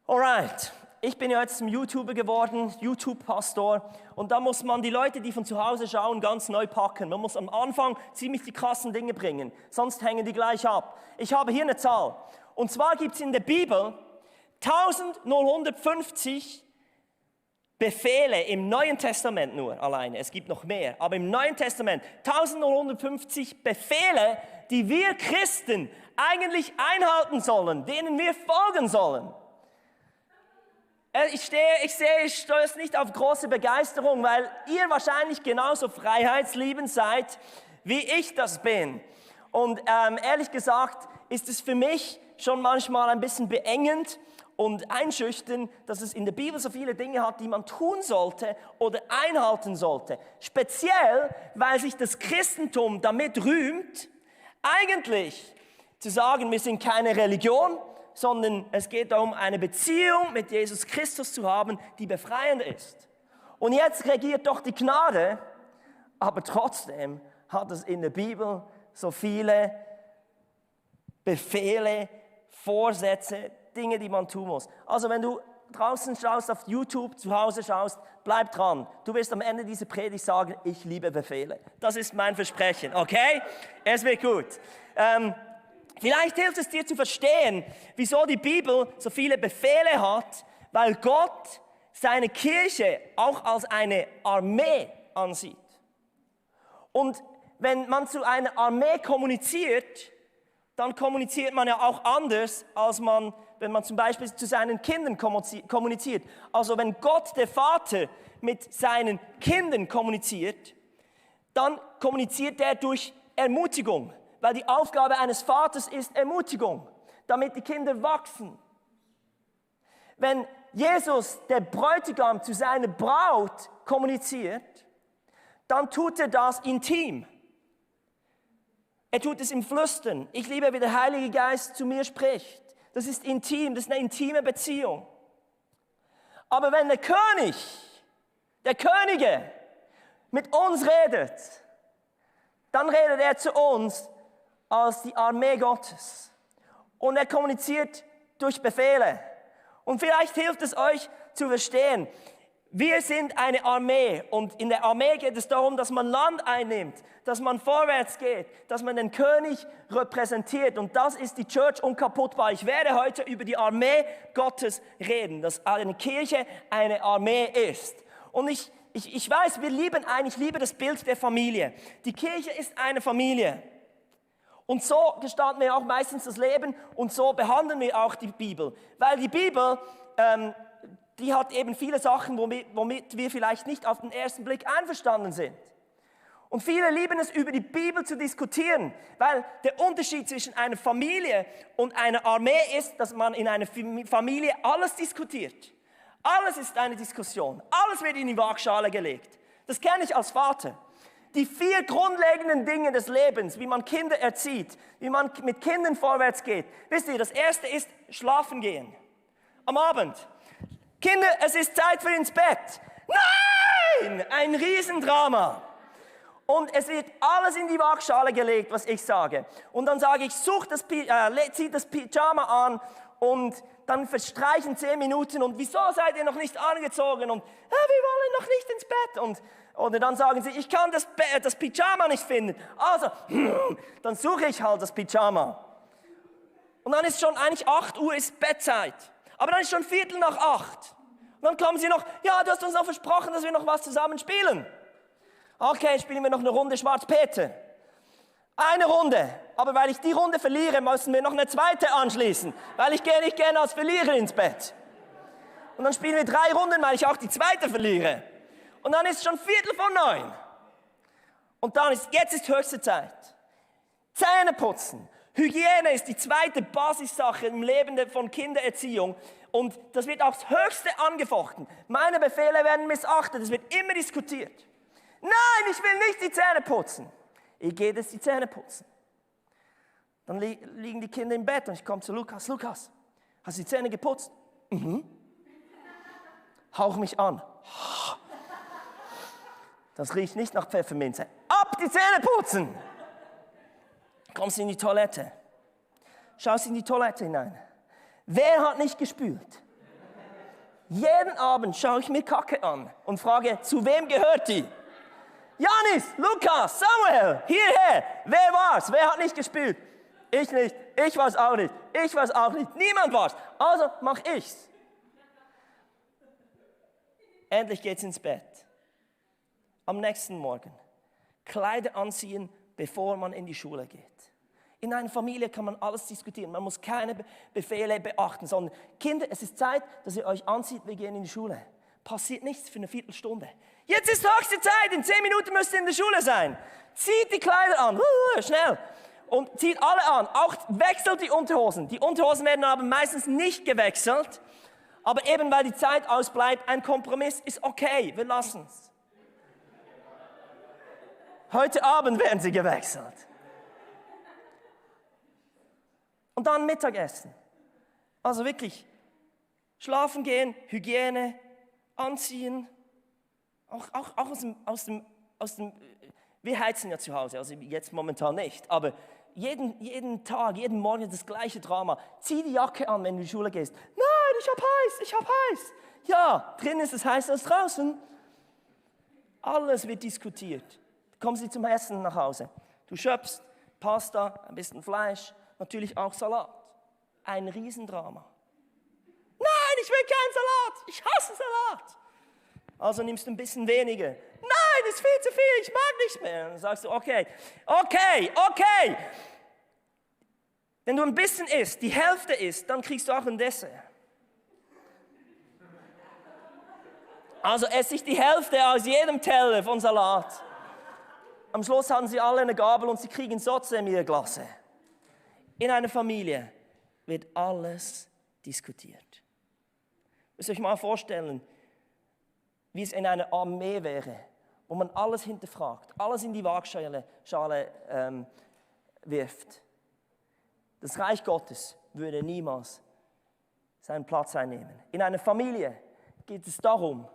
Alright, ich bin ja jetzt zum YouTuber geworden, YouTube-Pastor, und da muss man die Leute, die von zu Hause schauen, ganz neu packen. Man muss am Anfang ziemlich die krassen Dinge bringen, sonst hängen die gleich ab. Ich habe hier eine Zahl, und zwar gibt es in der Bibel 1950 Befehle im Neuen Testament nur alleine. Es gibt noch mehr, aber im Neuen Testament 1950 Befehle, die wir Christen eigentlich einhalten sollen, denen wir folgen sollen. Ich stöße nicht auf große Begeisterung, weil ihr wahrscheinlich genauso freiheitsliebend seid, wie ich das bin. Und ehrlich gesagt ist es für mich schon manchmal ein bisschen beengend und einschüchternd, dass es in der Bibel so viele Dinge hat, die man tun sollte oder einhalten sollte. Speziell, weil sich das Christentum damit rühmt, eigentlich zu sagen, wir sind keine Religion, sondern es geht darum, eine Beziehung mit Jesus Christus zu haben, die befreiend ist. Und jetzt regiert doch die Gnade, aber trotzdem hat es in der Bibel so viele Befehle, Vorsätze, Dinge, die man tun muss. Also wenn du draußen schaust, auf YouTube, zu Hause schaust, bleib dran. Du wirst am Ende dieser Predigt sagen, ich liebe Befehle. Das ist mein Versprechen, okay? Es wird gut. Vielleicht hilft es dir zu verstehen, wieso die Bibel so viele Befehle hat, weil Gott seine Kirche auch als eine Armee ansieht. Und wenn man zu einer Armee kommuniziert, dann kommuniziert man ja auch anders, als wenn man zum Beispiel zu seinen Kindern kommuniziert. Also wenn Gott, der Vater, mit seinen Kindern kommuniziert, dann kommuniziert er durch Ermutigung. Weil die Aufgabe eines Vaters ist Ermutigung, damit die Kinder wachsen. Wenn Jesus, der Bräutigam, zu seiner Braut kommuniziert, dann tut er das intim. Er tut es im Flüstern. Ich liebe, wie der Heilige Geist zu mir spricht. Das ist intim, das ist eine intime Beziehung. Aber wenn der Könige mit uns redet, dann redet er zu uns als die Armee Gottes. Und er kommuniziert durch Befehle. Und vielleicht hilft es euch zu verstehen, wir sind eine Armee und in der Armee geht es darum, dass man Land einnimmt, dass man vorwärts geht, dass man den König repräsentiert. Und das ist die Church unkaputtbar. Ich werde heute über die Armee Gottes reden, dass eine Kirche eine Armee ist. Und ich weiß, ich liebe das Bild der Familie. Die Kirche ist eine Familie. Und so gestalten wir auch meistens das Leben und so behandeln wir auch die Bibel. Weil die Bibel, die hat eben viele Sachen, womit wir vielleicht nicht auf den ersten Blick einverstanden sind. Und viele lieben es, über die Bibel zu diskutieren, weil der Unterschied zwischen einer Familie und einer Armee ist, dass man in einer Familie alles diskutiert. Alles ist eine Diskussion, alles wird in die Waagschale gelegt. Das kenne ich als Vater. Die 4 grundlegenden Dinge des Lebens, wie man Kinder erzieht, wie man mit Kindern vorwärts geht. Wisst ihr, das erste ist schlafen gehen. Am Abend. Kinder, es ist Zeit für ins Bett. Nein! Ein Riesendrama. Und es wird alles in die Waagschale gelegt, was ich sage. Und dann sage ich, zieht das Pyjama an und dann verstreichen 10 Minuten und wieso seid ihr noch nicht angezogen und wir wollen noch nicht ins Bett oder dann sagen sie, ich kann das Pyjama nicht finden. Also, dann suche ich halt das Pyjama. Und dann ist schon eigentlich 8 Uhr ist Bettzeit. Aber dann ist schon 7:45. Und dann kommen sie noch, ja, du hast uns noch versprochen, dass wir noch was zusammen spielen. Okay, spielen wir noch eine Runde Schwarz-Peter. Eine Runde. Aber weil ich die Runde verliere, müssen wir noch eine zweite anschließen. Weil ich gehe nicht gerne als Verlierer ins Bett. Und dann spielen wir 3 Runden, weil ich auch die zweite verliere. Und dann ist es schon 8:45. Und dann jetzt ist höchste Zeit. Zähne putzen. Hygiene ist die zweite Basissache im Leben von Kindererziehung. Und das wird aufs Höchste angefochten. Meine Befehle werden missachtet. Es wird immer diskutiert. Nein, ich will nicht die Zähne putzen. Ich gehe jetzt die Zähne putzen. Dann liegen die Kinder im Bett und ich komme zu Lukas. Lukas, hast du die Zähne geputzt? Mhm. Hauch mich an. Das riecht nicht nach Pfefferminze. Ab die Zähne putzen! Kommst in die Toilette. Schaust in die Toilette hinein. Wer hat nicht gespült? Jeden Abend schaue ich mir Kacke an und frage, zu wem gehört die? Janis, Lukas, Samuel, hierher. Wer war's? Wer hat nicht gespielt? Ich nicht. Ich war's auch nicht. Ich war's auch nicht. Niemand war's. Also mach ich's. Endlich geht's ins Bett. Am nächsten Morgen Kleider anziehen, bevor man in die Schule geht. In einer Familie kann man alles diskutieren. Man muss keine Befehle beachten, sondern Kinder, es ist Zeit, dass ihr euch anzieht, wir gehen in die Schule. Passiert nichts für eine Viertelstunde. Jetzt ist höchste Zeit, in 10 Minuten müsst ihr in der Schule sein. Zieht die Kleider an, schnell. Und zieht alle an, auch wechselt die Unterhosen. Die Unterhosen werden aber meistens nicht gewechselt. Aber eben weil die Zeit ausbleibt, ein Kompromiss ist okay, wir lassen es. Heute Abend werden sie gewechselt. Und dann Mittagessen. Also wirklich, schlafen gehen, Hygiene, anziehen. Auch aus dem, wir heizen ja zu Hause, also jetzt momentan nicht, aber jeden Tag, jeden Morgen das gleiche Drama. Zieh die Jacke an, wenn du in die Schule gehst. Nein, ich hab heiß. Ja, drin ist es heißer als draußen. Alles wird diskutiert. Kommen Sie zum Essen nach Hause. Du schöpfst Pasta, ein bisschen Fleisch, natürlich auch Salat. Ein Riesendrama. Nein, ich will keinen Salat. Ich hasse Salat. Also nimmst du ein bisschen weniger. Nein, ist viel zu viel, ich mag nicht mehr. Dann sagst du, okay. Wenn du ein bisschen isst, die Hälfte isst, dann kriegst du auch ein Dessert. Also esse ich die Hälfte aus jedem Teller von Salat. Am Schluss haben sie alle eine Gabel und sie kriegen trotzdem ihre Glasse. In einer Familie wird alles diskutiert. Müsst ihr euch mal vorstellen, wie es in einer Armee wäre, wo man alles hinterfragt, alles in die Waagschale wirft. Das Reich Gottes würde niemals seinen Platz einnehmen. In einer Familie geht es darum,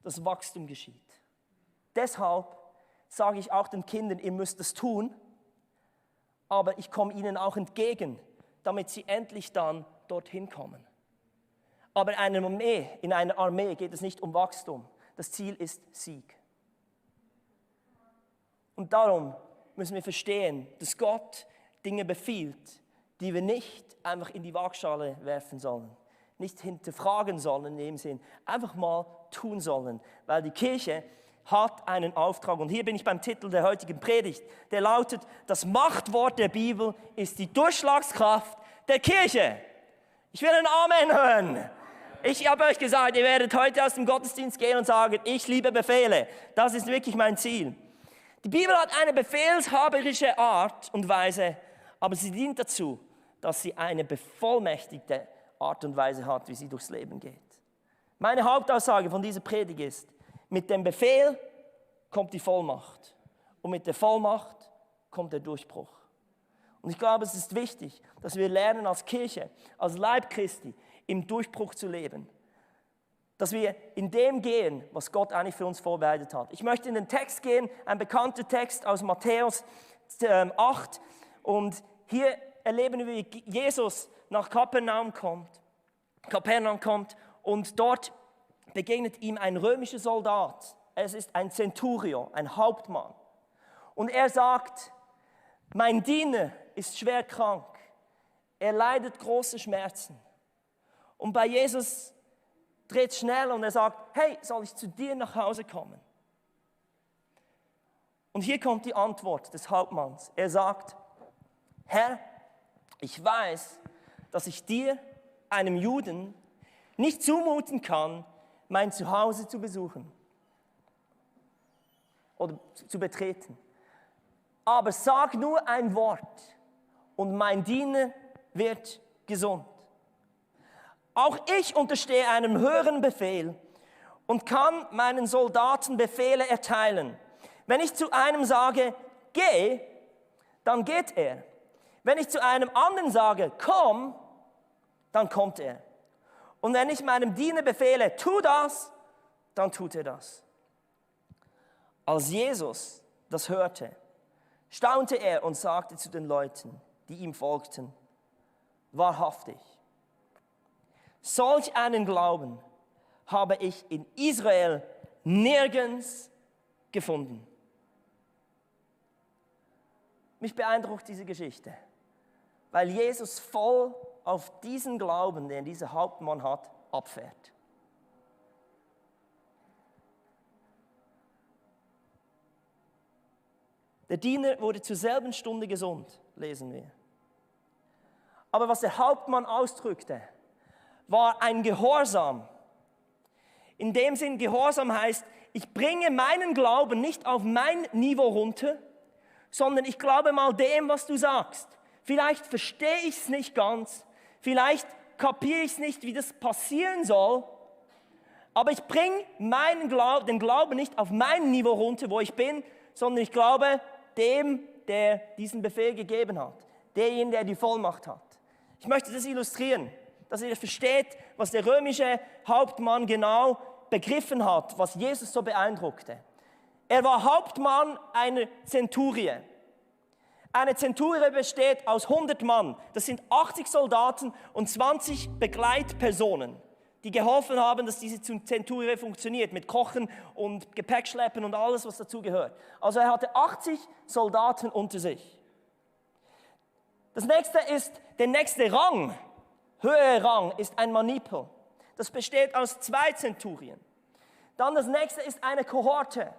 dass Wachstum geschieht. Deshalb sage ich auch den Kindern, ihr müsst es tun, aber ich komme ihnen auch entgegen, damit sie endlich dann dorthin kommen. Aber in einer Armee geht es nicht um Wachstum. Das Ziel ist Sieg. Und darum müssen wir verstehen, dass Gott Dinge befiehlt, die wir nicht einfach in die Waagschale werfen sollen, nicht hinterfragen sollen in dem Sinn, einfach mal tun sollen, weil die Kirche hat einen Auftrag. Und hier bin ich beim Titel der heutigen Predigt, der lautet, das Machtwort der Bibel ist die Durchschlagskraft der Kirche. Ich will ein Amen hören. Ich habe euch gesagt, ihr werdet heute aus dem Gottesdienst gehen und sagen, ich liebe Befehle. Das ist wirklich mein Ziel. Die Bibel hat eine befehlshaberische Art und Weise, aber sie dient dazu, dass sie eine bevollmächtigte Art und Weise hat, wie sie durchs Leben geht. Meine Hauptaussage von dieser Predigt ist, mit dem Befehl kommt die Vollmacht und mit der Vollmacht kommt der Durchbruch. Und ich glaube, es ist wichtig, dass wir lernen als Kirche, als Leib Christi, im Durchbruch zu leben. Dass wir in dem gehen, was Gott eigentlich für uns vorbereitet hat. Ich möchte in den Text gehen, ein bekannter Text aus Matthäus 8. Und hier erleben wir, wie Jesus nach Kapernaum kommt und dort begegnet ihm ein römischer Soldat. Es ist ein Centurion, ein Hauptmann. Und er sagt, mein Diener ist schwer krank. Er leidet große Schmerzen. Und bei Jesus dreht es schnell und er sagt, hey, soll ich zu dir nach Hause kommen? Und hier kommt die Antwort des Hauptmanns. Er sagt, Herr, ich weiß, dass ich dir, einem Juden, nicht zumuten kann, mein Zuhause zu besuchen oder zu betreten. Aber sag nur ein Wort und mein Diener wird gesund. Auch ich unterstehe einem höheren Befehl und kann meinen Soldaten Befehle erteilen. Wenn ich zu einem sage, geh, dann geht er. Wenn ich zu einem anderen sage, komm, dann kommt er. Und wenn ich meinem Diener befehle, tu das, dann tut er das. Als Jesus das hörte, staunte er und sagte zu den Leuten, die ihm folgten, wahrhaftig, Solch einen Glauben habe ich in Israel nirgends gefunden. Mich beeindruckt diese Geschichte, weil Jesus voll auf diesen Glauben, den dieser Hauptmann hat, abfährt. Der Diener wurde zur selben Stunde gesund, lesen wir. Aber was der Hauptmann ausdrückte, war ein Gehorsam. In dem Sinn, Gehorsam heißt, ich bringe meinen Glauben nicht auf mein Niveau runter, sondern ich glaube mal dem, was du sagst. Vielleicht verstehe ich es nicht ganz, vielleicht kapiere ich es nicht, wie das passieren soll, aber ich bringe den Glauben nicht auf mein Niveau runter, wo ich bin, sondern ich glaube dem, der diesen Befehl gegeben hat, derjenige, der die Vollmacht hat. Ich möchte das illustrieren, dass ihr versteht, was der römische Hauptmann genau begriffen hat, was Jesus so beeindruckte. Er war Hauptmann einer Zenturie. Eine Zenturie besteht aus 100 Mann. Das sind 80 Soldaten und 20 Begleitpersonen, die geholfen haben, dass diese Zenturie funktioniert, mit Kochen und Gepäckschleppen und alles, was dazu gehört. Also er hatte 80 Soldaten unter sich. Das nächste ist, der nächste Rang, höhere Rang, ist ein Manipel. Das besteht aus 2 Zenturien. Dann das nächste ist eine Kohorte.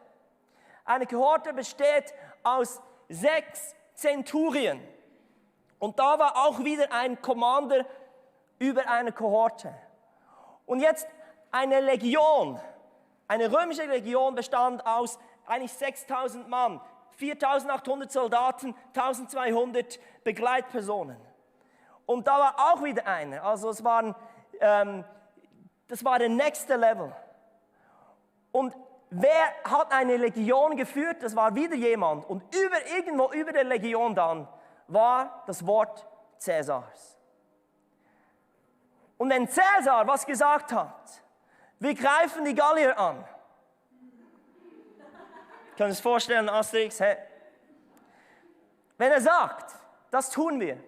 Eine Kohorte besteht aus 6 Zenturien. Und da war auch wieder ein Commander über eine Kohorte. Und jetzt eine Legion, eine römische Legion bestand aus eigentlich 6.000 Mann, 4.800 Soldaten, 1.200 Begleitpersonen. Und da war auch wieder eine, also das war der nächste Level. Und wer hat eine Legion geführt? Das war wieder jemand. Und irgendwo über der Legion dann war das Wort Cäsars. Und wenn Cäsar was gesagt hat, wir greifen die Gallier an. Ich kann es vorstellen, Asterix, hey. Wenn er sagt, das tun wir,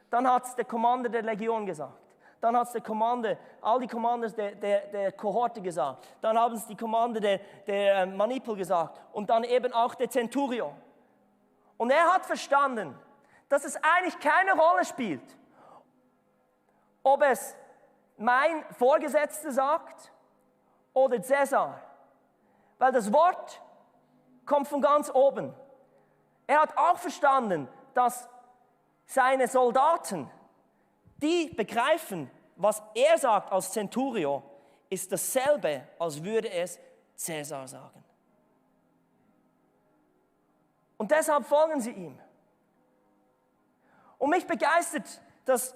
dann hat es der Commander der Legion gesagt. Dann hat es all die Commanders der Kohorte gesagt. Dann haben es die Commander der Manipel gesagt. Und dann eben auch der Centurion. Und er hat verstanden, dass es eigentlich keine Rolle spielt, ob es mein Vorgesetzter sagt oder Cäsar. Weil das Wort kommt von ganz oben. Er hat auch verstanden, dass seine Soldaten, die begreifen, was er sagt als Centurio, ist dasselbe, als würde es Cäsar sagen. Und deshalb folgen sie ihm. Und mich begeistert, dass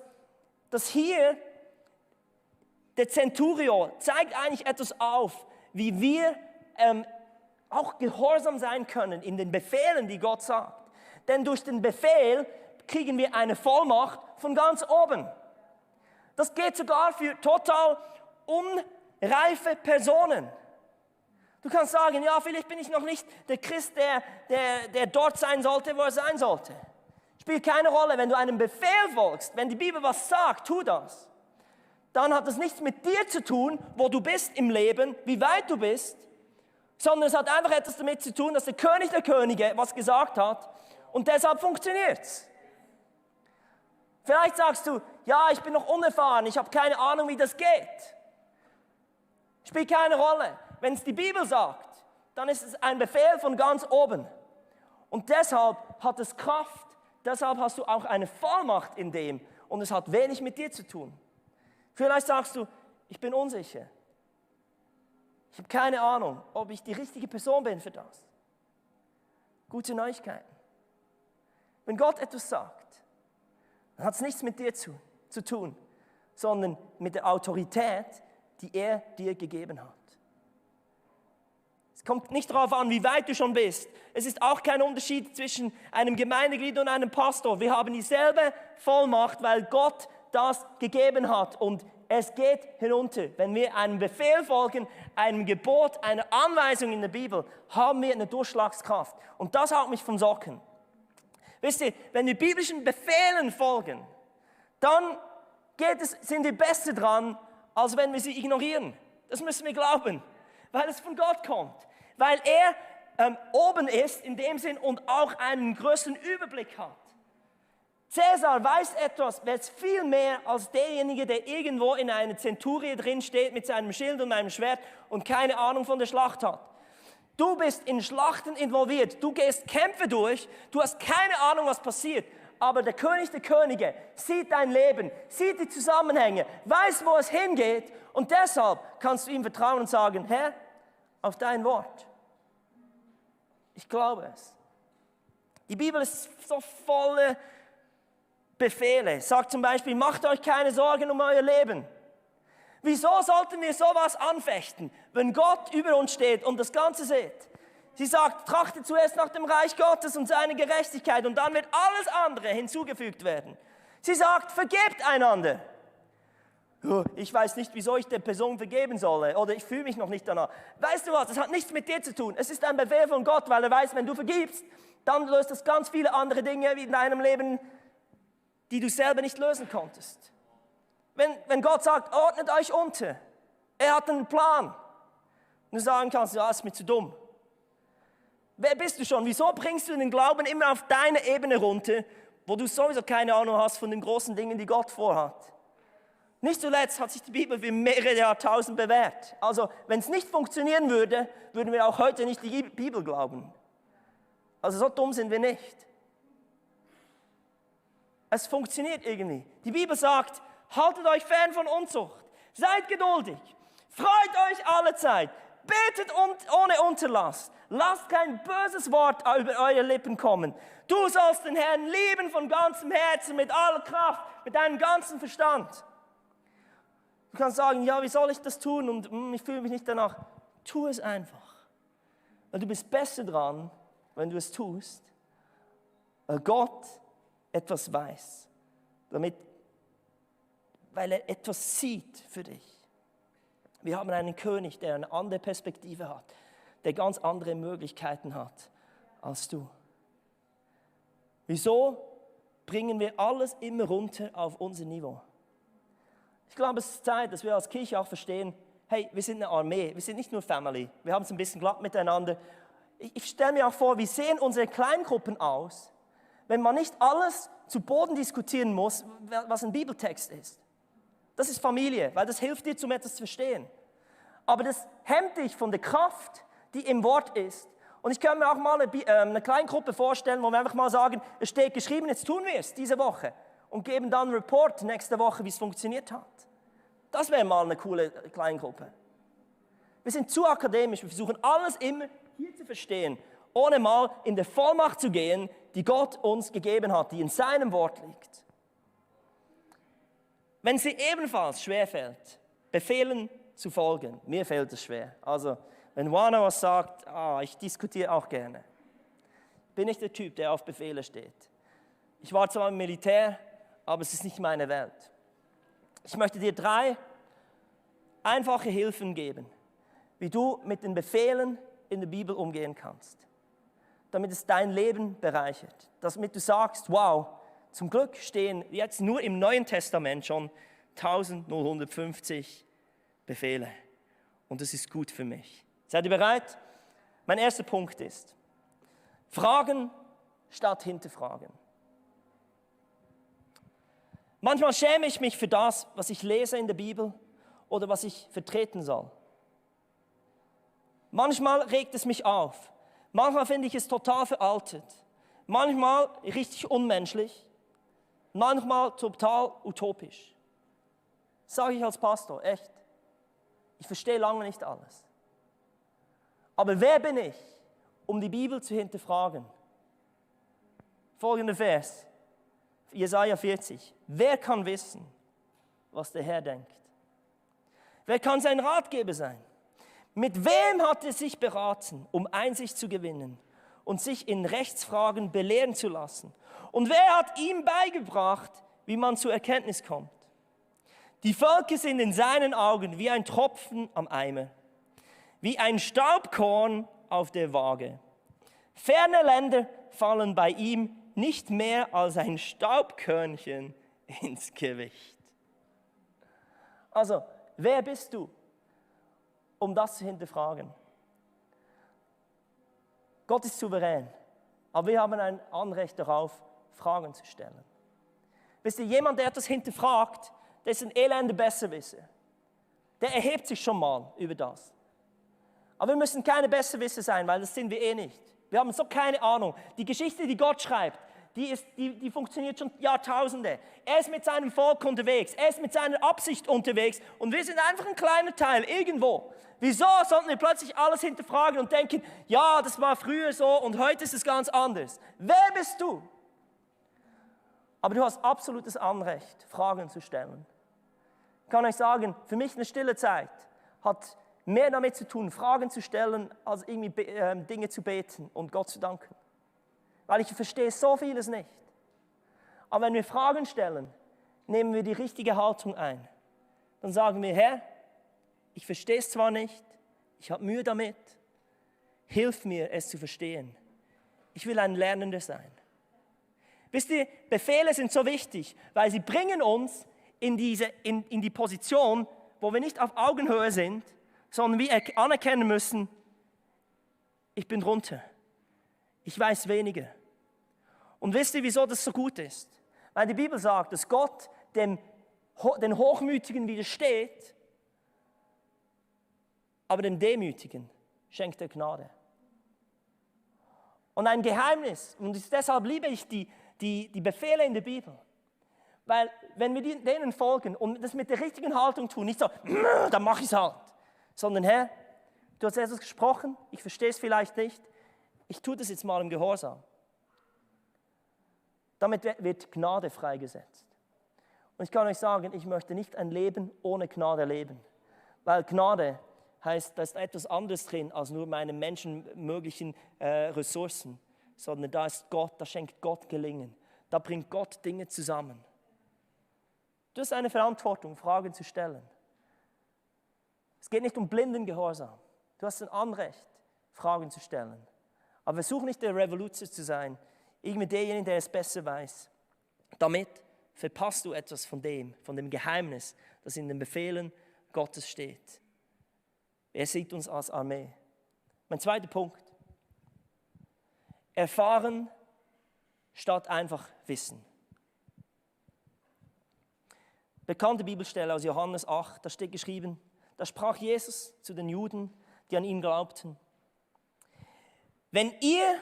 hier der Centurio zeigt eigentlich etwas auf, wie wir auch gehorsam sein können in den Befehlen, die Gott sagt. Denn durch den Befehl kriegen wir eine Vollmacht von ganz oben. Das geht sogar für total unreife Personen. Du kannst sagen, ja, vielleicht bin ich noch nicht der Christ, der dort sein sollte, wo er sein sollte. Spielt keine Rolle, wenn du einem Befehl folgst, wenn die Bibel was sagt, tu das. Dann hat das nichts mit dir zu tun, wo du bist im Leben, wie weit du bist, sondern es hat einfach etwas damit zu tun, dass der König der Könige was gesagt hat und deshalb funktioniert es. Vielleicht sagst du, ja, ich bin noch unerfahren, ich habe keine Ahnung, wie das geht. Spielt keine Rolle. Wenn es die Bibel sagt, dann ist es ein Befehl von ganz oben. Und deshalb hat es Kraft, deshalb hast du auch eine Vollmacht in dem und es hat wenig mit dir zu tun. Vielleicht sagst du, ich bin unsicher. Ich habe keine Ahnung, ob ich die richtige Person bin für das. Gute Neuigkeiten. Wenn Gott etwas sagt, dann hat es nichts mit dir zu tun, sondern mit der Autorität, die er dir gegeben hat. Es kommt nicht darauf an, wie weit du schon bist. Es ist auch kein Unterschied zwischen einem Gemeindeglied und einem Pastor. Wir haben dieselbe Vollmacht, weil Gott das gegeben hat. Und es geht hinunter. Wenn wir einem Befehl folgen, einem Gebot, einer Anweisung in der Bibel, haben wir eine Durchschlagskraft. Und das haut mich vom Socken. Wisst ihr, wenn wir biblischen Befehlen folgen, dann sind wir besser dran, als wenn wir sie ignorieren. Das müssen wir glauben, weil es von Gott kommt. Weil er oben ist in dem Sinn und auch einen größeren Überblick hat. Cäsar weiß etwas, weiß viel mehr als derjenige, der irgendwo in einer Zenturie drin steht mit seinem Schild und einem Schwert und keine Ahnung von der Schlacht hat. Du bist in Schlachten involviert, du gehst Kämpfe durch, du hast keine Ahnung, was passiert. Aber der König der Könige sieht dein Leben, sieht die Zusammenhänge, weiß, wo es hingeht und deshalb kannst du ihm vertrauen und sagen, Herr, auf dein Wort. Ich glaube es. Die Bibel ist so voller Befehle. Sagt zum Beispiel, macht euch keine Sorgen um euer Leben. Wieso sollten wir sowas anfechten, wenn Gott über uns steht und das Ganze sieht? Sie sagt, trachtet zuerst nach dem Reich Gottes und seine Gerechtigkeit und dann wird alles andere hinzugefügt werden. Sie sagt, vergebt einander. Ich weiß nicht, wieso ich der Person vergeben soll oder ich fühle mich noch nicht danach. Weißt du was, das hat nichts mit dir zu tun. Es ist ein Befehl von Gott, weil er weiß, wenn du vergibst, dann löst das ganz viele andere Dinge in deinem Leben, die du selber nicht lösen konntest. Wenn Gott sagt, ordnet euch unter, er hat einen Plan. Und du sagen kannst, ja, ist mir zu dumm. Wer bist du schon? Wieso bringst du den Glauben immer auf deine Ebene runter, wo du sowieso keine Ahnung hast von den großen Dingen, die Gott vorhat? Nicht zuletzt hat sich die Bibel für mehrere Jahrtausend bewährt. Also, wenn es nicht funktionieren würde, würden wir auch heute nicht die Bibel glauben. Also, so dumm sind wir nicht. Es funktioniert irgendwie. Die Bibel sagt, haltet euch fern von Unzucht, seid geduldig, freut euch alle Zeit, betet ohne Unterlass, lasst kein böses Wort über eure Lippen kommen. Du sollst den Herrn lieben von ganzem Herzen, mit aller Kraft, mit deinem ganzen Verstand. Du kannst sagen, ja, wie soll ich das tun und ich fühle mich nicht danach. Tu es einfach. Weil du bist besser dran, wenn du es tust, weil Gott etwas weiß, weil er etwas sieht für dich. Wir haben einen König, der eine andere Perspektive hat, der ganz andere Möglichkeiten hat als du. Wieso bringen wir alles immer runter auf unser Niveau? Ich glaube, es ist Zeit, dass wir als Kirche auch verstehen, hey, wir sind eine Armee, wir sind nicht nur Family, wir haben es ein bisschen glatt miteinander. Ich stelle mir auch vor, wie sehen unsere Kleingruppen aus, wenn man nicht alles zu Boden diskutieren muss, was ein Bibeltext ist. Das ist Familie, weil das hilft dir, zum etwas zu verstehen. Aber das hemmt dich von der Kraft, die im Wort ist. Und ich kann mir auch mal eine Kleingruppe vorstellen, wo wir einfach mal sagen, es steht geschrieben, jetzt tun wir es diese Woche. Und geben dann einen Report nächste Woche, wie es funktioniert hat. Das wäre mal eine coole Kleingruppe. Wir sind zu akademisch, wir versuchen alles immer hier zu verstehen, ohne mal in der Vollmacht zu gehen, die Gott uns gegeben hat, die in seinem Wort liegt. Wenn es dir ebenfalls schwerfällt, Befehlen zu folgen, mir fällt es schwer. Also, wenn Juana was sagt, ich diskutiere auch gerne. Bin ich der Typ, der auf Befehle steht. Ich war zwar im Militär, aber es ist nicht meine Welt. Ich möchte dir 3 einfache Hilfen geben, wie du mit den Befehlen in der Bibel umgehen kannst, damit es dein Leben bereichert, damit du sagst, wow, zum Glück stehen jetzt nur im Neuen Testament schon 1150 Befehle und das ist gut für mich. Seid ihr bereit? Mein erster Punkt ist, fragen statt hinterfragen. Manchmal schäme ich mich für das, was ich lese in der Bibel oder was ich vertreten soll. Manchmal regt es mich auf. Manchmal finde ich es total veraltet. Manchmal richtig unmenschlich. Manchmal total utopisch. Das sage ich als Pastor, echt. Ich verstehe lange nicht alles. Aber wer bin ich, um die Bibel zu hinterfragen? Folgender Vers. Jesaja 40. Wer kann wissen, was der Herr denkt? Wer kann sein Ratgeber sein? Mit wem hat er sich beraten, um Einsicht zu gewinnen und sich in Rechtsfragen belehren zu lassen? Und wer hat ihm beigebracht, wie man zur Erkenntnis kommt? Die Völker sind in seinen Augen wie ein Tropfen am Eimer, wie ein Staubkorn auf der Waage. Ferne Länder fallen bei ihm nicht mehr als ein Staubkörnchen ins Gewicht. Also, Wer bist du, um das zu hinterfragen? Gott ist souverän, aber wir haben ein Anrecht darauf, Fragen zu stellen. Wisst ihr, jemand, der etwas hinterfragt, der ist ein elender Besserwisser. Der erhebt sich schon mal über das. Aber wir müssen keine Besserwisser sein, weil das sind wir eh nicht. Wir haben so keine Ahnung. Die Geschichte, die Gott schreibt, die funktioniert schon Jahrtausende. Er ist mit seinem Volk unterwegs, er ist mit seiner Absicht unterwegs und wir sind einfach ein kleiner Teil irgendwo. Wieso sollten wir plötzlich alles hinterfragen und denken, ja, das war früher so und heute ist es ganz anders? Wer bist du? Aber du hast absolutes Anrecht, Fragen zu stellen. Ich kann euch sagen, für mich eine stille Zeit hat mehr damit zu tun, Fragen zu stellen, als irgendwie Dinge zu beten und Gott zu danken. Weil ich verstehe so vieles nicht. Aber wenn wir Fragen stellen, nehmen wir die richtige Haltung ein. Dann sagen wir, Herr, ich verstehe es zwar nicht, ich habe Mühe damit, hilf mir, es zu verstehen. Ich will ein Lernender sein. Wisst ihr, Befehle sind so wichtig, weil sie bringen uns in die Position, wo wir nicht auf Augenhöhe sind, sondern wir anerkennen müssen, ich bin drunter, ich weiß weniger. Und wisst ihr, wieso das so gut ist? Weil die Bibel sagt, dass Gott den Hochmütigen widersteht, aber dem Demütigen schenkt er Gnade. Und ein Geheimnis, und deshalb liebe ich die Befehle in der Bibel, weil wenn wir denen folgen und das mit der richtigen Haltung tun, nicht so, dann mache ich es halt, sondern Herr, du hast etwas gesprochen, ich verstehe es vielleicht nicht, ich tue das jetzt mal im Gehorsam. Damit wird Gnade freigesetzt. Und ich kann euch sagen, ich möchte nicht ein Leben ohne Gnade leben. Weil Gnade heißt, da ist etwas anderes drin als nur meine menschenmöglichen Ressourcen. Sondern da ist Gott, da schenkt Gott Gelingen. Da bringt Gott Dinge zusammen. Du hast eine Verantwortung, Fragen zu stellen. Es geht nicht um blinden Gehorsam. Du hast ein Anrecht, Fragen zu stellen. Aber versuch nicht der Revoluzer zu sein, irgendwie derjenige, der es besser weiß. Damit verpasst du etwas von dem Geheimnis, das in den Befehlen Gottes steht. Er sieht uns als Armee. Mein zweiter Punkt. Erfahren statt einfach wissen. Bekannte Bibelstelle aus Johannes 8, da steht geschrieben, da sprach Jesus zu den Juden, die an ihn glaubten. Wenn ihr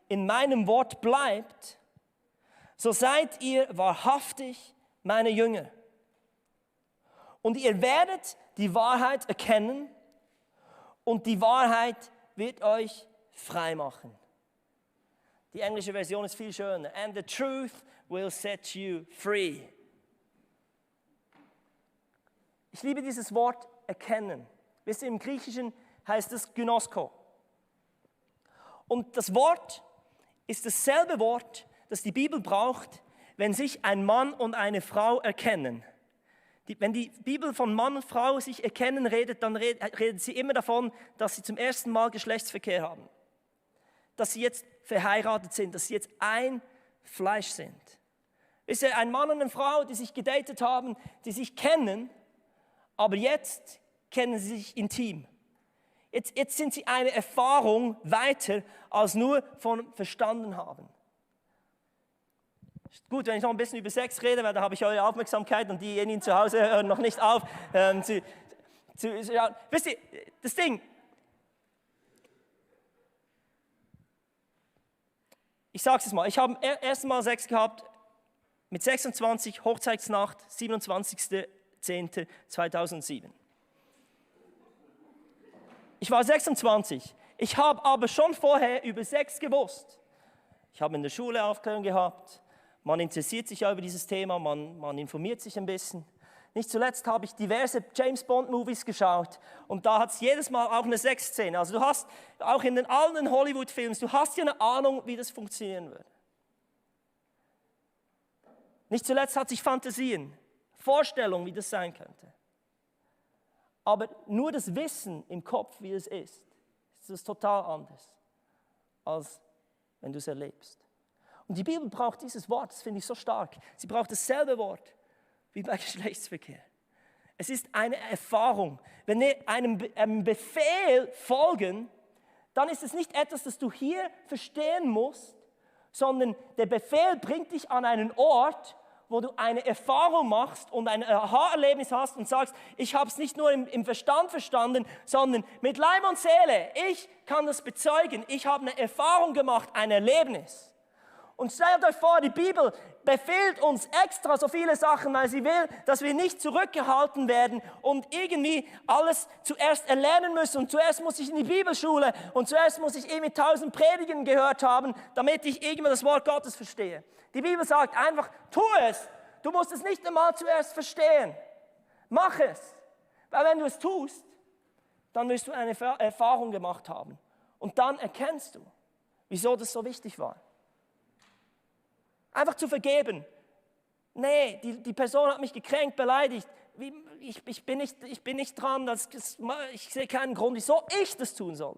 in meinem Wort bleibt, so seid ihr wahrhaftig meine Jünger. Und ihr werdet die Wahrheit erkennen und die Wahrheit wird euch frei machen. Die englische Version ist viel schöner. And the truth will set you free. Ich liebe dieses Wort erkennen. Wisst ihr, im Griechischen heißt es Gynosko. Und das Wort ist dasselbe Wort, das die Bibel braucht, wenn sich ein Mann und eine Frau erkennen. Wenn die Bibel von Mann und Frau sich erkennen redet, dann redet sie immer davon, dass sie zum ersten Mal Geschlechtsverkehr haben. Dass sie jetzt verheiratet sind, dass sie jetzt ein Fleisch sind. Ist ja ein Mann und eine Frau, die sich gedatet haben, die sich kennen, aber jetzt kennen sie sich intim. Jetzt sind sie eine Erfahrung weiter, als nur von verstanden haben. Ist gut, wenn ich noch ein bisschen über Sex rede, weil da habe ich eure Aufmerksamkeit und diejenigen zu Hause hören noch nicht auf. Wisst ihr, das Ding, ich sage es mal, ich habe erst Mal Sex gehabt mit 26, Hochzeitsnacht, 27.10.2007. Ich war 26. Ich habe aber schon vorher über Sex gewusst. Ich habe in der Schule Aufklärung gehabt. Man interessiert sich ja über dieses Thema, man informiert sich ein bisschen. Nicht zuletzt habe ich diverse James-Bond-Movies geschaut und da hat es jedes Mal auch eine Sexszene. Also du hast auch in allen Hollywood-Films, du hast ja eine Ahnung, wie das funktionieren würde. Nicht zuletzt hatte ich Fantasien, Vorstellungen, wie das sein könnte. Aber nur das Wissen im Kopf, wie es ist das total anders, als wenn du es erlebst. Und die Bibel braucht dieses Wort, das finde ich so stark. Sie braucht dasselbe Wort wie bei Geschlechtsverkehr. Es ist eine Erfahrung. Wenn wir einem Befehl folgen, dann ist es nicht etwas, das du hier verstehen musst, sondern der Befehl bringt dich an einen Ort, wo du eine Erfahrung machst und ein Aha-Erlebnis hast und sagst, ich habe es nicht nur im Verstand verstanden, sondern mit Leib und Seele. Ich kann das bezeugen. Ich habe eine Erfahrung gemacht, ein Erlebnis. Und stellt euch vor, die Bibel befiehlt uns extra so viele Sachen, weil sie will, dass wir nicht zurückgehalten werden und irgendwie alles zuerst erlernen müssen. Und zuerst muss ich in die Bibelschule und zuerst muss ich irgendwie 1000 Predigen gehört haben, damit ich irgendwann das Wort Gottes verstehe. Die Bibel sagt einfach, tu es. Du musst es nicht einmal zuerst verstehen. Mach es. Weil wenn du es tust, dann wirst du eine Erfahrung gemacht haben. Und dann erkennst du, wieso das so wichtig war. Einfach zu vergeben. Nee, die Person hat mich gekränkt, beleidigt. Ich bin nicht dran, ich sehe keinen Grund, wieso ich das tun soll.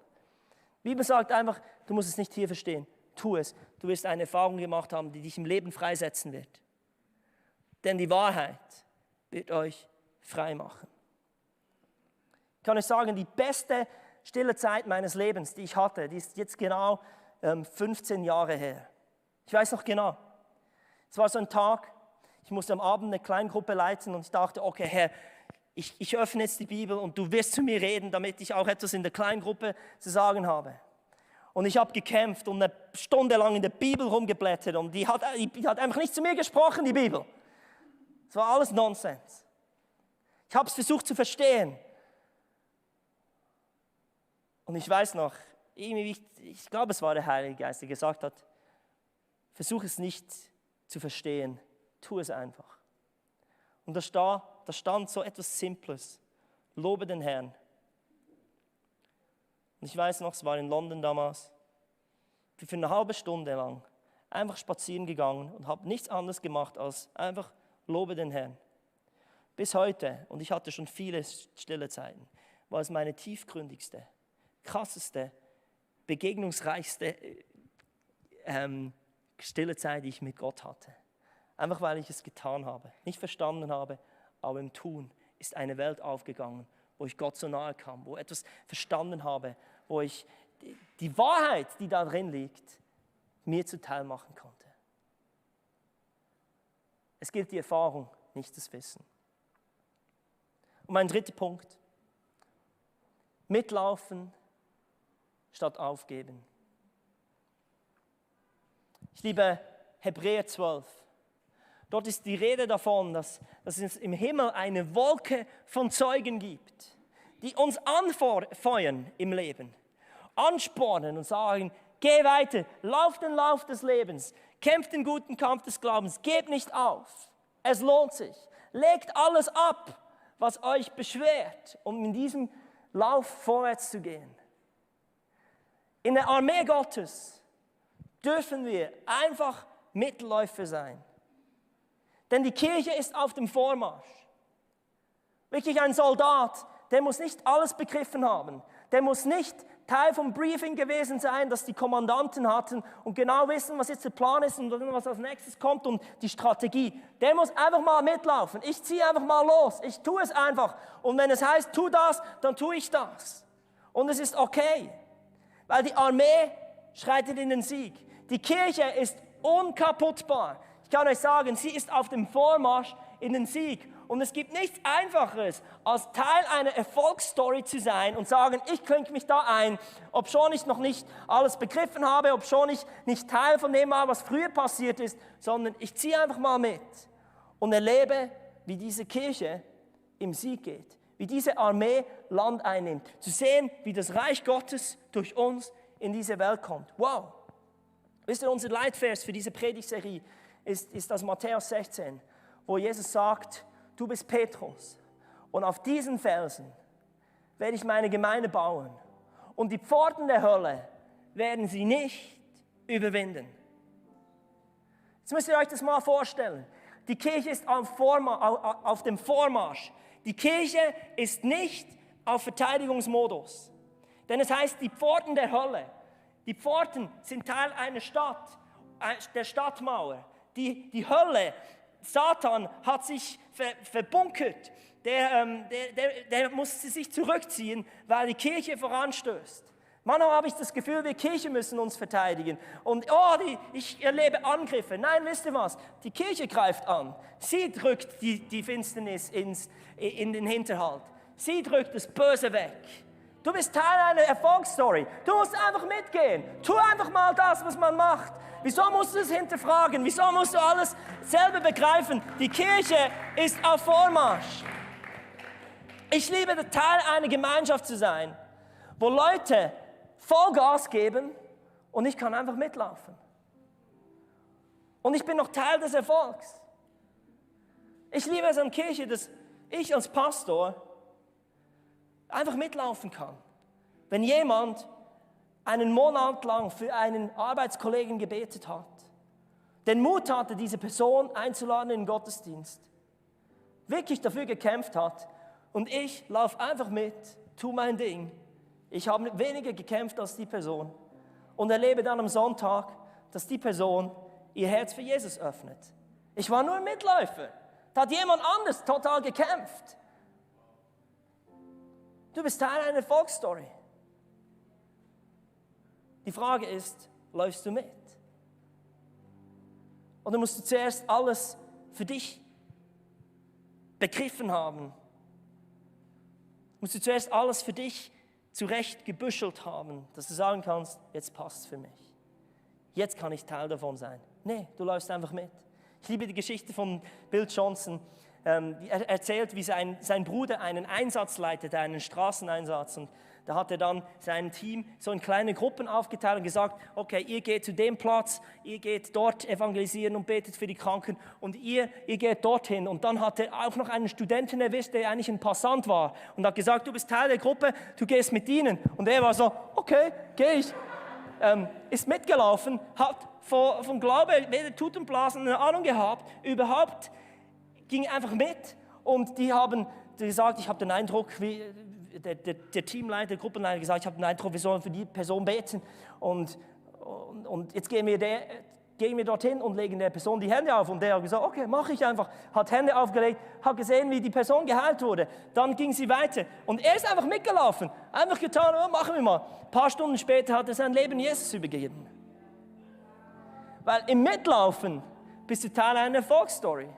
Die Bibel sagt einfach, du musst es nicht hier verstehen. Tu es. Du wirst eine Erfahrung gemacht haben, die dich im Leben freisetzen wird. Denn die Wahrheit wird euch frei machen. Ich kann euch sagen, die beste stille Zeit meines Lebens, die ich hatte, die ist jetzt genau 15 Jahre her. Ich weiß noch genau. Es war so ein Tag, ich musste am Abend eine Kleingruppe leiten und ich dachte, okay, Herr, ich öffne jetzt die Bibel und du wirst zu mir reden, damit ich auch etwas in der Kleingruppe zu sagen habe. Und ich habe gekämpft und eine Stunde lang in der Bibel rumgeblättert und die hat einfach nicht zu mir gesprochen, die Bibel. Es war alles Nonsens. Ich habe es versucht zu verstehen. Und ich weiß noch, ich glaube, es war der Heilige Geist, der gesagt hat, versuch es nicht zu verstehen, tu es einfach. Und da stand so etwas Simples, lobe den Herrn. Und ich weiß noch, es war in London damals, ich bin für eine halbe Stunde lang einfach spazieren gegangen und habe nichts anderes gemacht als einfach lobe den Herrn. Bis heute, und ich hatte schon viele stille Zeiten, war es meine tiefgründigste, krasseste, begegnungsreichste stille Zeit, die ich mit Gott hatte. Einfach weil ich es getan habe, nicht verstanden habe, aber im Tun ist eine Welt aufgegangen, wo ich Gott so nahe kam, wo ich etwas verstanden habe, wo ich die Wahrheit, die da drin liegt, mir zuteil machen konnte. Es gilt die Erfahrung, nicht das Wissen. Und mein dritter Punkt, mitlaufen statt aufgeben. Ich liebe Hebräer 12. Dort ist die Rede davon, dass es im Himmel eine Wolke von Zeugen gibt, die uns anfeuern im Leben, anspornen und sagen, geh weiter, lauf den Lauf des Lebens, kämpft den guten Kampf des Glaubens, gebt nicht auf, es lohnt sich, legt alles ab, was euch beschwert, um in diesem Lauf vorwärts zu gehen. In der Armee Gottes dürfen wir einfach Mitläufer sein. Denn die Kirche ist auf dem Vormarsch. Wirklich ein Soldat, der muss nicht alles begriffen haben. Der muss nicht Teil vom Briefing gewesen sein, das die Kommandanten hatten und genau wissen, was jetzt der Plan ist und was als nächstes kommt und die Strategie. Der muss einfach mal mitlaufen. Ich ziehe einfach mal los. Ich tue es einfach. Und wenn es heißt, tu das, dann tue ich das. Und es ist okay. Weil die Armee schreitet in den Sieg. Die Kirche ist unkaputtbar. Ich kann euch sagen, sie ist auf dem Vormarsch in den Sieg. Und es gibt nichts Einfacheres, als Teil einer Erfolgsstory zu sein und sagen, ich klinke mich da ein, obschon ich noch nicht alles begriffen habe, obschon ich nicht Teil von dem war, was früher passiert ist, sondern ich ziehe einfach mal mit und erlebe, wie diese Kirche im Sieg geht, wie diese Armee Land einnimmt. Zu sehen, wie das Reich Gottes durch uns in diese Welt kommt. Wow! Wisst ihr, unser Leitvers für diese Predigtserie ist das Matthäus 16, wo Jesus sagt, du bist Petrus und auf diesen Felsen werde ich meine Gemeinde bauen und die Pforten der Hölle werden sie nicht überwinden. Jetzt müsst ihr euch das mal vorstellen. Die Kirche ist auf dem Vormarsch. Die Kirche ist nicht auf Verteidigungsmodus. Denn es heißt, die Pforten der Hölle, die Pforten sind Teil einer Stadt, der Stadtmauer. Die Hölle Satan hat sich verbunkert. Der musste sich zurückziehen, weil die Kirche voranstößt. Manchmal habe ich das Gefühl, wir Kirche müssen uns verteidigen. Und ich erlebe Angriffe. Nein, wisst ihr was? Die Kirche greift an. Sie drückt die Finsternis in den Hinterhalt. Sie drückt das Böse weg. Du bist Teil einer Erfolgsstory. Du musst einfach mitgehen. Tu einfach mal das, was man macht. Wieso musst du es hinterfragen? Wieso musst du alles selber begreifen? Die Kirche ist auf Vormarsch. Ich liebe, Teil einer Gemeinschaft zu sein, wo Leute Vollgas geben und ich kann einfach mitlaufen. Und ich bin noch Teil des Erfolgs. Ich liebe es an Kirche, dass ich als Pastor einfach mitlaufen kann. Wenn jemand einen Monat lang für einen Arbeitskollegen gebetet hat, den Mut hatte, diese Person einzuladen in den Gottesdienst, wirklich dafür gekämpft hat und ich laufe einfach mit, tu mein Ding. Ich habe weniger gekämpft als die Person und erlebe dann am Sonntag, dass die Person ihr Herz für Jesus öffnet. Ich war nur ein Mitläufer. Da hat jemand anders total gekämpft. Du bist Teil einer Erfolgsstory. Die Frage ist, läufst du mit? Oder musst du zuerst alles für dich begriffen haben? Musst du zuerst alles für dich zurecht gebüschelt haben, dass du sagen kannst, jetzt passt es für mich. Jetzt kann ich Teil davon sein. Nee, du läufst einfach mit. Ich liebe die Geschichte von Bill Johnson. Er erzählt, wie sein Bruder einen Einsatz leitete, einen Straßeneinsatz. Und da hat er dann sein Team so in kleine Gruppen aufgeteilt und gesagt, okay, ihr geht zu dem Platz, ihr geht dort evangelisieren und betet für die Kranken und ihr geht dorthin. Und dann hat er auch noch einen Studenten erwischt, der eigentlich ein Passant war und hat gesagt, du bist Teil der Gruppe, du gehst mit ihnen. Und er war so, okay, gehe ich. Ist mitgelaufen, hat vom Glaube weder Tut und Blasen eine Ahnung gehabt, überhaupt ging einfach mit und die haben gesagt, ich habe den Eindruck, wie der Teamleiter, der Gruppenleiter gesagt, ich habe den Eindruck, wir sollen für die Person beten und jetzt gehen wir dorthin und legen der Person die Hände auf und der hat gesagt, okay, mache ich einfach, hat Hände aufgelegt, hat gesehen, wie die Person geheilt wurde, dann ging sie weiter und er ist einfach mitgelaufen, einfach getan, oh, machen wir mal. Ein paar Stunden später hat er sein Leben Jesus übergeben. Weil im Mitlaufen bist du Teil einer Erfolgsstory.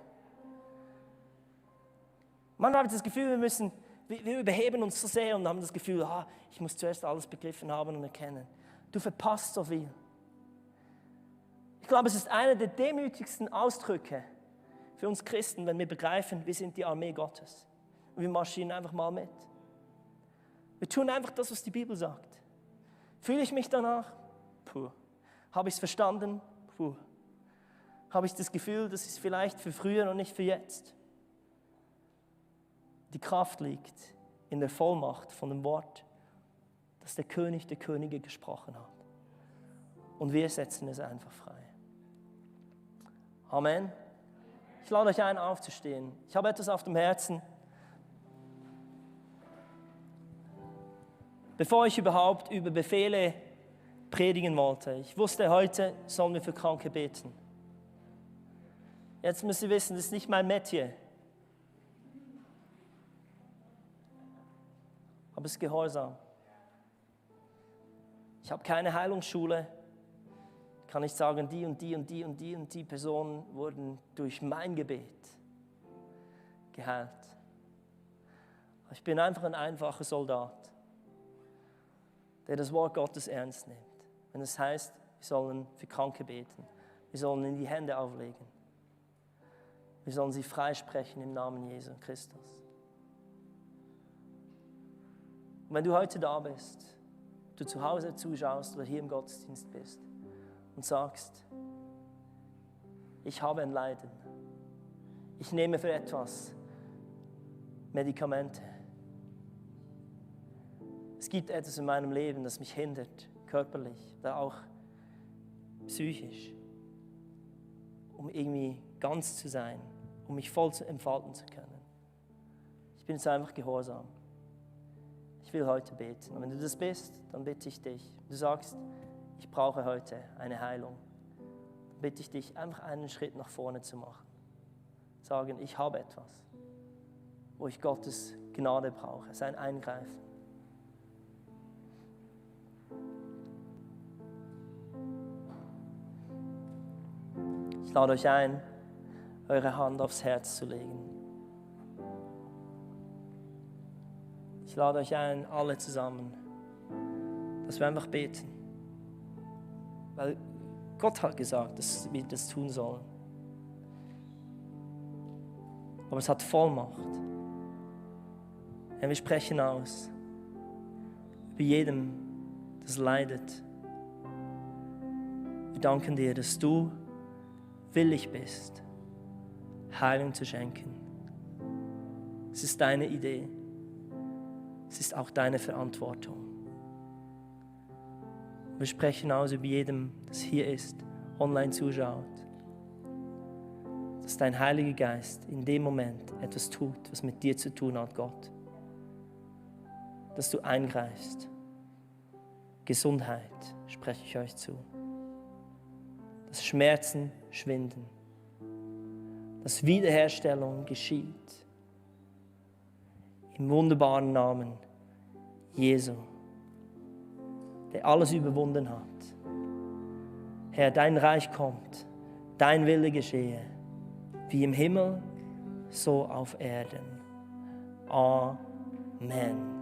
Manchmal habe ich das Gefühl, wir überheben uns so sehr und haben das Gefühl, ich muss zuerst alles begriffen haben und erkennen. Du verpasst so viel. Ich glaube, es ist einer der demütigsten Ausdrücke für uns Christen, wenn wir begreifen, wir sind die Armee Gottes. Und wir marschieren einfach mal mit. Wir tun einfach das, was die Bibel sagt. Fühle ich mich danach? Puh. Habe ich es verstanden? Puh. Habe ich das Gefühl, das ist vielleicht für früher und nicht für jetzt? Die Kraft liegt in der Vollmacht von dem Wort, das der König der Könige gesprochen hat. Und wir setzen es einfach frei. Amen. Ich lade euch ein, aufzustehen. Ich habe etwas auf dem Herzen. Bevor ich überhaupt über Befehle predigen wollte, ich wusste, heute sollen wir für Kranke beten. Jetzt müsst ihr wissen, das ist nicht mein Metier. Aber es ist Gehorsam. Ich habe keine Heilungsschule. Ich kann nicht sagen, die und die und die und die und die Personen wurden durch mein Gebet geheilt. Ich bin einfach ein einfacher Soldat, der das Wort Gottes ernst nimmt. Wenn es heißt, wir sollen für Kranke beten, wir sollen ihnen die Hände auflegen, wir sollen sie freisprechen im Namen Jesu Christus. Und wenn du heute da bist, du zu Hause zuschaust oder hier im Gottesdienst bist und sagst, ich habe ein Leiden, ich nehme für etwas Medikamente. Es gibt etwas in meinem Leben, das mich hindert, körperlich oder auch psychisch, um irgendwie ganz zu sein, um mich voll entfalten zu können. Ich bin jetzt einfach gehorsam. Ich will heute beten. Und wenn du das bist, dann bitte ich dich. Du sagst, ich brauche heute eine Heilung. Dann bitte ich dich, einfach einen Schritt nach vorne zu machen. sagen, ich habe etwas, wo ich Gottes Gnade brauche, sein Eingreifen. Ich lade euch ein, eure Hand aufs Herz zu legen. Ich lade euch ein, alle zusammen, dass wir einfach beten. Weil Gott hat gesagt, dass wir das tun sollen. Aber es hat Vollmacht. Ja, wir sprechen aus über jedem, das leidet. Wir danken dir, dass du willig bist, Heilung zu schenken. Es ist deine Idee. Es ist auch deine Verantwortung. Wir sprechen aus über jedem, das hier ist, online zuschaut, dass dein Heiliger Geist in dem Moment etwas tut, was mit dir zu tun hat, Gott. Dass du eingreifst. Gesundheit spreche ich euch zu. Dass Schmerzen schwinden. Dass Wiederherstellung geschieht. Im wunderbaren Namen Jesu, der alles überwunden hat. Herr, dein Reich kommt, dein Wille geschehe, wie im Himmel, so auf Erden. Amen.